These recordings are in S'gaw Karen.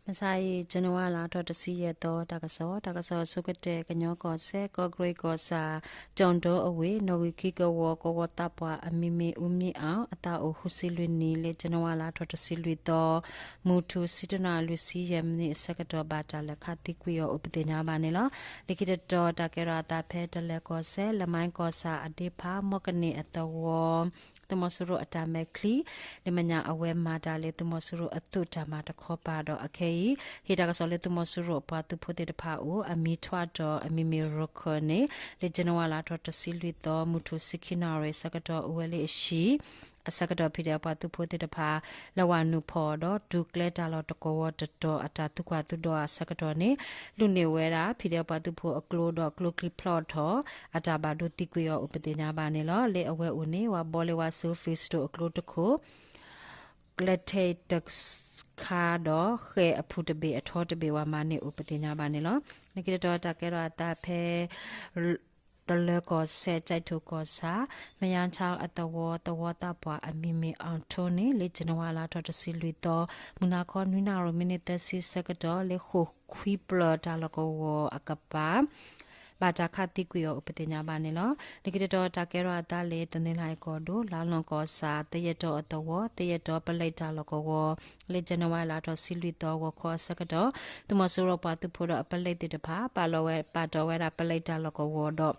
မုၢ်ဆါအံၤ ကၠနဝါလါထီၣ်တဆံယဲၢ်သီ တၢ်ကစီၣ်, တၢ်ကစီၣ်အဆိကတၢၢ် ကညီကီၢ်စဲၣ် ကီၢ်ကရ့ၣ်ကီၢ်ဆၣ် ကၠီၣ်ဒိအဝ့ၢ် နီၣ်ဂံၢ်ခံကဝီၤ ကဝီၤသးပှၢ်အမံၤမ့ၢ် အူမံအီၣ် အသးအိၣ်ဃုဆံလွံၢ်နံၣ် လၢကၠနဝါလါထီၣ်တဆံလွံၢ်သီ မုၢ်ထူၣ်ဆံတနၣ်ရံၣ်လွံၢ်ဆံယဲၢ်မံးနံးအဆၢကတီၢ် ဘၣ်တၢ်လဲၤခးသံကွံာ်အီၤအိၣ်ပသ့ၣ်ညါဘၣ်န့ၣ်လီၤ. လၢခံတတီၤ တၢ်ကဲထီၣ်အသးဖဲတလၢၤကီၢ်စဲၣ် လမါကီၢ်ဆၣ်အဒ့ဖး မီၢ်ကန့ၢ်အသဝီ သုးမီၤစိရိၤအတၢ်မဲာ်ချံ လၢမဲာ်ညါအဝဲမၤတၢ်လၢ သုးမီၤစိရိၤအသုးတၢ်မၤတခီပၤဒီးအခဲအံၤ ဟ့ၣ်တၢ်ကစီၣ်လၢသုးမီၤစိရိၤအပှၤသုးဖိသ့ၣ်တဖၣ်အအိၣ် အမံၤထွးတီၤ အမံၤမ့ၢ်ရခၢၣ်န့ၣ် လၢကၠနဝါလါထီၣ်တဆံလွံၢ်သီ မုၢ်ထူၣ်ဆံခံနၣ်ရံၣ်အဆၢကတီၢ် အိၣ်ဝဲလၢအဟံၣ် အဆၢကတီၢ် ဖံးဒဲးအပှၤသုးဖိသ့ၣ်တဖၣ် လဲၤဝးနုာ်ဖီၣ်ဒီး တုၤကျဲတၢ်လီၢ်တကဝီၤတတီၤ အတၢ်သံကွၢ်သံဒိးအဆၢကတီၢ်န့ၣ် လူၤန့ၢ်ဝဲဒၣ် ဖံးဒဲးအပှၤသုးဖိအကျိဒီးကျိချံဖျီၣ်ထီၣ် အတၢ်ဘၣ်ဒိသံကွံာ်အီၤအိၣ်ပသ့ၣ်ညါဘၣ်န့ၣ်လီၤ. လၢအဝဲအိၣ်န့ၣ် ဝၤဘီလ့ဝါစိ ဖံးစတိၣ်အကျိတခိၣ် ကျဲထဲတခါဒီး ဃဲၢ်အဖုၣ်တဘ့ၣ်အထီတဘ့ၣ် ဝၤမၤန့ၢ်အိၣ်ပသ့ၣ်ညါဘၣ်န့ၣ်လီၤ. လၢခံတတီၤ တၢ်ကဲထီၣ်အသးဖဲ တလၢၤကီၢ်စဲၣ် ကၠဲးထိၣ်ကီၢ်ဆၣ် မယါဆါအသဝီ သဝီသးပှၢ်အမံၤမ့ၢ်အီၣ်ထိန့ၣ် လၢကၠနဝါလါထီၣ်တဆံလွံၢ်သီ မုၢ်နၤခီနွံနၣ်ရံၣ်မံးနံးသၢဆံဆၢကတီၢ် လၢဃိၣ်ခွံပျၢၤတၢ်လီၢ်ကဝီၤအကပၤ ဘၣ်တၢ်ခးသံကွံာ်အီၤအိၣ်ပသ့ၣ်ညါဘၣ်န့ၣ်လီၤ. လၢခံတတီၤ တၢ်ကဲထီၣ်အသးလၢ တနီသရံၣ်ကီၢ်ဒိၣ် လါလီၢ်ကီၢ်ဆၣ် သယဲၢ်တီၤအသဝီ သယဲၢ်တီၤပလဲတၢ်လီၢ်ကဝီၤ လၢကၠနဝါလါထီၣ်တဆံလွံၢ်သီ ဂီၤခီအဆၢကတီၢ် သုးမီၤစိရိၤပှၤသုးဖိဒီးအပလဲသ့ၣ်တဖၣ် ပာ်လီၤဝဲ ပာ်တီၢ်ဝဲဒၣ်ပလဲတၢ်လီၢ်ကဝီၤဒီး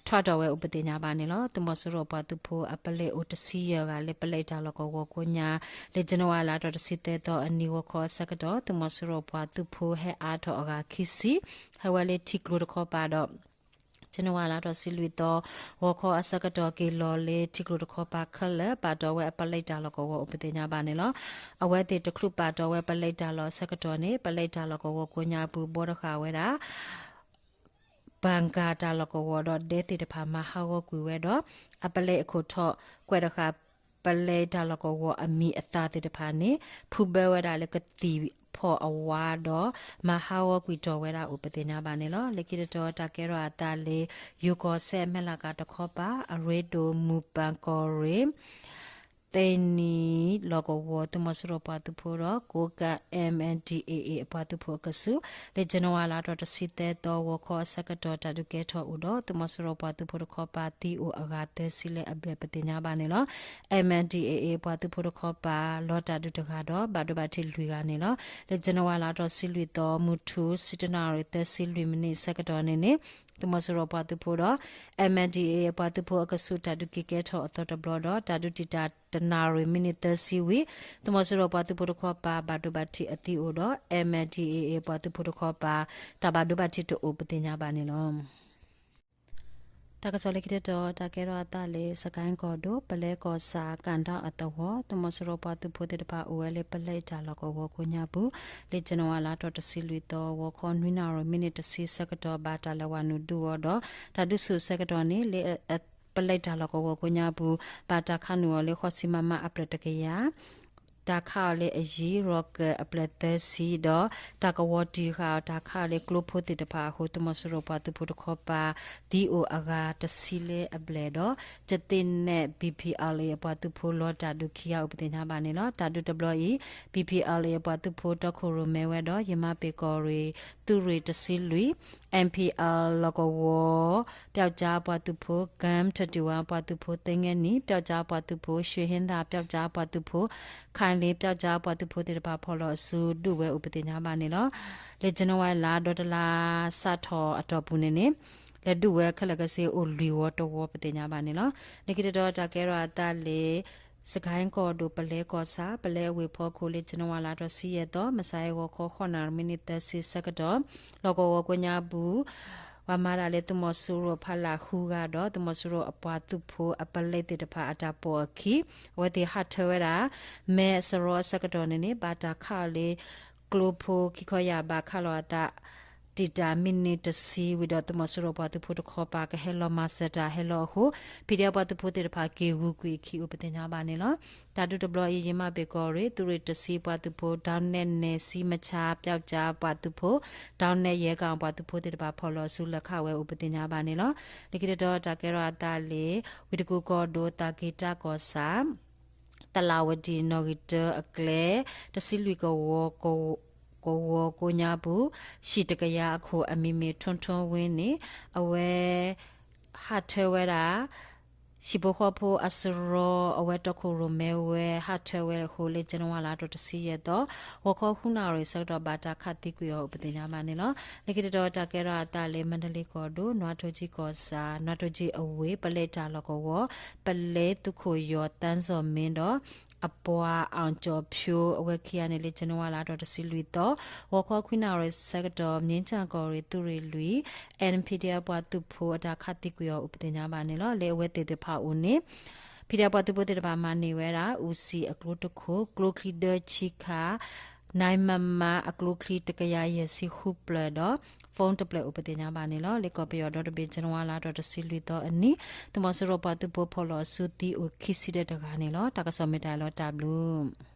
ထွးတီၢ်ဝဲအိၣ်ပသ့ၣ်ညါဘၣ်န့ၣ်လီၤ. သုးမီၤစိရိၤပှၤသုးဖိအပလဲအိၣ်တဆံယဲၢ်ဂၤလၢပလဲတၢ်လီၢ်ကဝီၤကိးညါ လၢကၠနဝါလါထီၣ်တဆံသၢသီအနံၤ ဂီၤခီအဆၢကတီၢ် သုးမီၤစိရိၤပှၤသုးဖိဟဲအါထီၣ်အဂၤခံဆံ ဟဲဝဲလၢထံကျိတခီပၤဒီး ကၠနဝါလါထီၣ်တဆံလွံၢ်သီ ဂီၤခီအဆၢကတီၢ် က့ၤလီၤလၢထံကျိတခီပၤခဲလၢာ် ပာ်တီၢ်ဝဲအပလဲတၢ်လီၢ်ကဝီၤအိၣ်ပသ့ၣ်ညါဘၣ်န့ၣ်လီၤ. အဝဲသ့ၣ်တချုးပာ်တီၢ်ဝဲပလဲတၢ်လီၢ်အဆၢကတီၢ်န့ၣ် ပလဲတၢ်လီၢ်ကဝီၤကိးညါအပူၤ ဘှီတဃာ်ဝဲဒၣ် ဘၣ်ကၣ်တၢ်လီၢ်ကဝီၤဒီးဒဲသ့ၣ်တဖၣ်မၤဟးဂီၤကွံာ်ဝဲဒီး အပလဲအခိၣ်ထီၣ်ကွဲးတဃာ် ပလဲတၢ်လီၢ်ကဝီၤအမံၤအသၣ်သ့ၣ်တဖၣ်န့ၣ် ဖုဘၢဝဲဒၣ်လၢကသံၣ်ဖီၣ်အဝါဒီး မၤဟးဂီၤကွံာ်တီၢ်ဝဲဒၣ်အိၣ်ပသ့ၣ်ညါဘၣ်န့ၣ်လီၤ. လၢခံတတီၤ တၢ်ကဲထီၣ်အသးလၢ ယိၤကီၢ်စဲၣ် မဲၢ်လးကၤတခီပၤ အရ့ဒိၣ် မုၢ်ပၢ်ကီၢ်ရ့ၣ် သ့ၣ်နံၤလီၢ်ကဝီၤ သုးမီၤစိရိၤပှၤသုးဖိဒီး ကိးကၣ် M N D A A အပှၤသုးဖိအကဆူး လၢကၠနဝါလါထီၣ်တဆံသၢသီ ဂီၤခီအဆၢကတီၢ် တၢ်ဒုးကဲထီၣ်အိၣ်ဒီး သုးမီၤစိရိၤပှၤသုးဖိတခီပၤသံအိၣ်အဂၤသၢဆံလၢအဘျဲၣ်ပသ့ၣ်ညါဘၣ်န့ၣ်လီၤ. M N D A A အပှၤသုးဖိတခီပၤ လီၤတၢ်ဒုးတဂၤဒီး ဘၣ်ဒိဘၣ်ထံးလွံၢ်ဂၤန့ၣ်လီၤ. လၢကၠနဝါလါထီၣ်တဆံလွံၢ်သီ မုၢ်ထူၣ် ဆံတနၣ်ရံၣ် သၢဆံလွံၢ်မံးနံးအဆၢကတီၢ်န့ၣ်န့ၣ် သုးမီၤစိရိၤပှၤသုးဖိဒီး M N D A A အပှၤသုးဖိအကဆူး တၢ်ဒုးက့ၤကဲထီၣ်အသီတဘျီဒီး တၢ်ဒုးတံာ်တာ်တနၣ်ရံၣ်မံးနံးသၢဆံဝံၤ သုးမီၤစိရိၤပှၤသုးဖိတခီပၤ ဘၣ်ဒိဘၣ်ထံးအသံအိၣ်ဒီး M N D A A အပှၤသုးဖိတခီပၤ တၢ်ဘၣ်ဒိဘၣ်ထံးတအိၣ်ပသ့ၣ်ညါဘၣ်န့ၣ်လီၤ. တၢ်ကစီၣ်လၢခံတတီၤ တၢ်ကဲထီၣ်အသးလၢ စကဲၣ်ကီၢ်ဒိၣ် ပလဲကီၢ်ဆၣ် ကၣ်ဒါအသဝီ သုးမီၤစိရိၤပှၤသုးဖိသ့ၣ်တဖၣ်အိၣ်ဝဲလၢပလဲတၢ်လီၢ်ကဝီၤကိးညါပူၤ လၢကၠနဝါလါထီၣ်တဆံလွံၢ်သီ ဂီၤခီနွံနၣ်ရံၣ်မံးနံးတဆံဆၢကတီၢ် ဘၣ်တၢ်လဲၤဝးနုာ်ဒုးအီၤဒီး တၢ်ဒုးဆူၣ်အဆၢကတီၢ်န့ၣ် လၢ ပလဲတၢ်လီၢ်ကဝီၤကိးညါပူၤ ဘၣ်တၢ်ခးနုာ်အီၤလၢ ဃိးဆံ မမ အပျဲၢ်တကယၤ တၢ်ခးအီၤလၢအယံၤ ရီကၢၣ်အပျဲၢ်သၢဆံဒီး တၢ်ကဝီၤတံၢ်ဃာ်အီၤ တၢ်ခးအီၤလၢကျိဖိသ့ၣ်တဖၣ်အဃိ သုးမီၤစိရိၤပှၤသုးဖိတခီပၤ သံအိၣ်အဂၤတဆံလၢအဘျဲၣ်ဒီး ကသ့ၣ်နဲၣ် B P L A အပှၤသုးဖိလီၤတၢ်ဒုးခံဂၤအိၣ်ပသ့ၣ်ညါဘၣ်န့ၣ်လီၤ. တၢ်ဒုးတဘျီအံၤ B P L A အပှၤသုးဖိတီခိၣ်ရိၣ်မဲဝဲဒီး ယမၤပ့ၤကီၢ်ရ့ၣ် သုးရ့ၣ်တဆံလွံၢ် M P L လီၢ်ကဝီၤ ပျောက်ကျား ပှၤသုးဖိ ကၠၢၣ် ထၢၣ်တံၣ်ဝါ ပှၤသုးဖိ သ့ၣ်ငဲၢ်နံၣ် ပျောက်ကျား ပှၤသုးဖိ ရွှေဟင်္သာ ပျောက်ကျား ပှၤသုးဖိ ခိုင်လင်း ပျောက်ကျား ပှၤသုးဖိသ့ၣ်တဖၣ် ဖီၣ်လီၤအစု ဒုးဝဲအိၣ်ပသ့ၣ်ညါဘၣ်န့ၣ်လီၤ. လၢ January လါဒီတလါစးထီၣ်အတီၢ်ပူၤန့ၣ်န့ၣ် လဲၤဒုးဝဲခဲလၢာ်ခဲဆ့အိၣ်လွံၢ်ဝီတဝီပသ့ၣ်ညါဘၣ်န့ၣ်လီၤ. လၢခံတတီၤ တၢ်ကဲထီၣ်အသးလၢ စကဲၣ်ကီၢ်ဒိၣ် ပလဲကီၢ်ဆၣ် ပလဲအဝ့ၢ်ဖီခိၣ် လၢ January လါထီၣ်ဆံယဲၢ်သီ မုၢ်ဆါအံၤ ဂီၤခီ ဃိးနၣ်ရံၣ် မံးနံးသၢဆံဆၢကတီၢ် လီၢ်ကဝီၤကိးညါပူၤ ပှၤမၤတၢ်လၢသုးမီၤစိရိၤဖီလာ်ဃုဂၤဒီး သုးမီၤစိရိၤအပှၤသုးဖိအပလဲသ့ၣ်တဖၣ်အတၢ်ပိာ်အခံ အဝဲသ့ၣ်ဟးထၢဝဲဒၣ် မဲးစရီအဆၢကတီၢ်န့ၣ်န့ၣ် ဘၣ်တၢ်ခးအီၤလၢ ကျိဖိခံခီယာ် ဘၣ်ခးလီၤအသး တံာ်တာ်မံးနံးတဆံဝံၤဒီး သုးမီၤစိရိၤပှၤသုးဖိတခီပၤ ကဟဲလီၤမၤစၢၤတၢ်ဟဲလီၤအဃိ ဖံးဒဲးပှၤသုးဖိသ့ၣ်တဖၣ် က့ၤဂုၤကွံာ်အခံအိၣ်ပသ့ၣ်ညါဘၣ်န့ၣ်လီၤ. တၢ်ဒုးတဘျီအံၤ ယမၤပ့ၤကီၢ်ရ့ၣ် သုးရ့ၣ်တဆံပှၤသုးဖိ ဒီနၣ်နဲၣ်စံမဆါ ပျောက်ကျား ပှၤသုးဖိ ဒီနၣ်ရဲၣ်ကၣ် ပှၤသုးဖိသ့ၣ်တဖၣ် ဖီၣ်လီၤအစု လဲၤခးဝဲအိၣ်ပသ့ၣ်ညါဘၣ်န့ၣ်လီၤ. လၢခံတတီၤ တၢ်ကဲထီၣ်အသးလၢ ဝ့ၢ်တကူၣ်ကီၢ်ဒိၣ် သးက့ၤတၢ်ကီၢ်ဆၣ် သလၣ်ဝဒံၣ် နီၣ်ဂံၢ်တၢအကျဲ တဆံလွံၢ်ကဝီၤကဝီၤ ကဝီၤကိးညါပူၤ ဟံၣ်တကယၤအခိၣ်အမံၤမ့ၢ် ထွန်းထွန်းဝင်း န့ၣ် အဝဲ ဟးထၢဝဲဒၣ် ဟံၣ်ဖိဃီဖိအစရီ အဝဲတီခိၣ်ရိၣ်မဲဝဲ ဟးထၢဝဲအဃိ လၢကၠနဝါလါထီၣ်တဆံယဲၢ်သီ ဂီၤခီဃုနၣ်ရံၣ်ဆၢကတီၢ် ဘၣ်တၢ်ခးသံကွံာ်အီၤအိၣ်ပသ့ၣ်ညါဘၣ်န့ၣ်လီၤ. လၢခံတတီၤ တၢ်ကဲထီၣ်အသးလၢ မန္တလေးကီၢ်ဒိၣ် နွားထိကၠံကီၢ်ဆၣ် နွားထိကၠံအဝ့ၢ် ပလဲတၢ်လီၢ်ကဝီၤ ပလဲသုးခိၣ်ယီၤ သန်းဇော်မင်း ဒီး အပှၤ အောင်ကျော်ဖြို အဝဲခံဂၤန့ၣ် လၢကၠနဝါလါထီၣ်တဆံလွံၢ်သီ ဂီၤခီခွံနၣ်ရံၣ်ဆၢကတီၢ် မြင်းခြံကီၢ်ရ့ၣ်သုးရ့ၣ်လွံၢ် N P D F ပှၤသုးဖိအတၢ်ခးသံကွံာ်အီၤအိၣ်ပသ့ၣ်ညါဘၣ်န့ၣ်လီၤ. လၢအဝဲသ့ၣ်သ့ၣ်တဖၣ်အအိၣ်န့ၣ် P D F ပှၤသုးဖိသ့ၣ်တဖၣ်မၤန့ၢ်ဝဲဒၣ် Uzi အကျိတခိၣ်, ကျိချံဒၢဆံခါ, nine mm အကျိချံတကယၤယဲၢ်ဆံဃုဖျၢၣ်ဒီး phone တဖျၢၣ်အိၣ်ပသ့ၣ်ညါဘၣ်န့ၣ်လီၤ. လၢကီၢ်ပယီၤဒီတဘ့ၣ် ကၠနဝါလါထီၣ်တဆံလွံၢ်သီအနံၤ သုးမီၤစိရိၤပှၤသုးဖိဖီၣ်လီၤအစုသံအိၣ်ခံဆံဒီးတဂၤန့ၣ်လီၤ. တၢ်ကစီၣ်မ့ၢ်တၢ်အံၤလီၤ တၢ်ဘျုး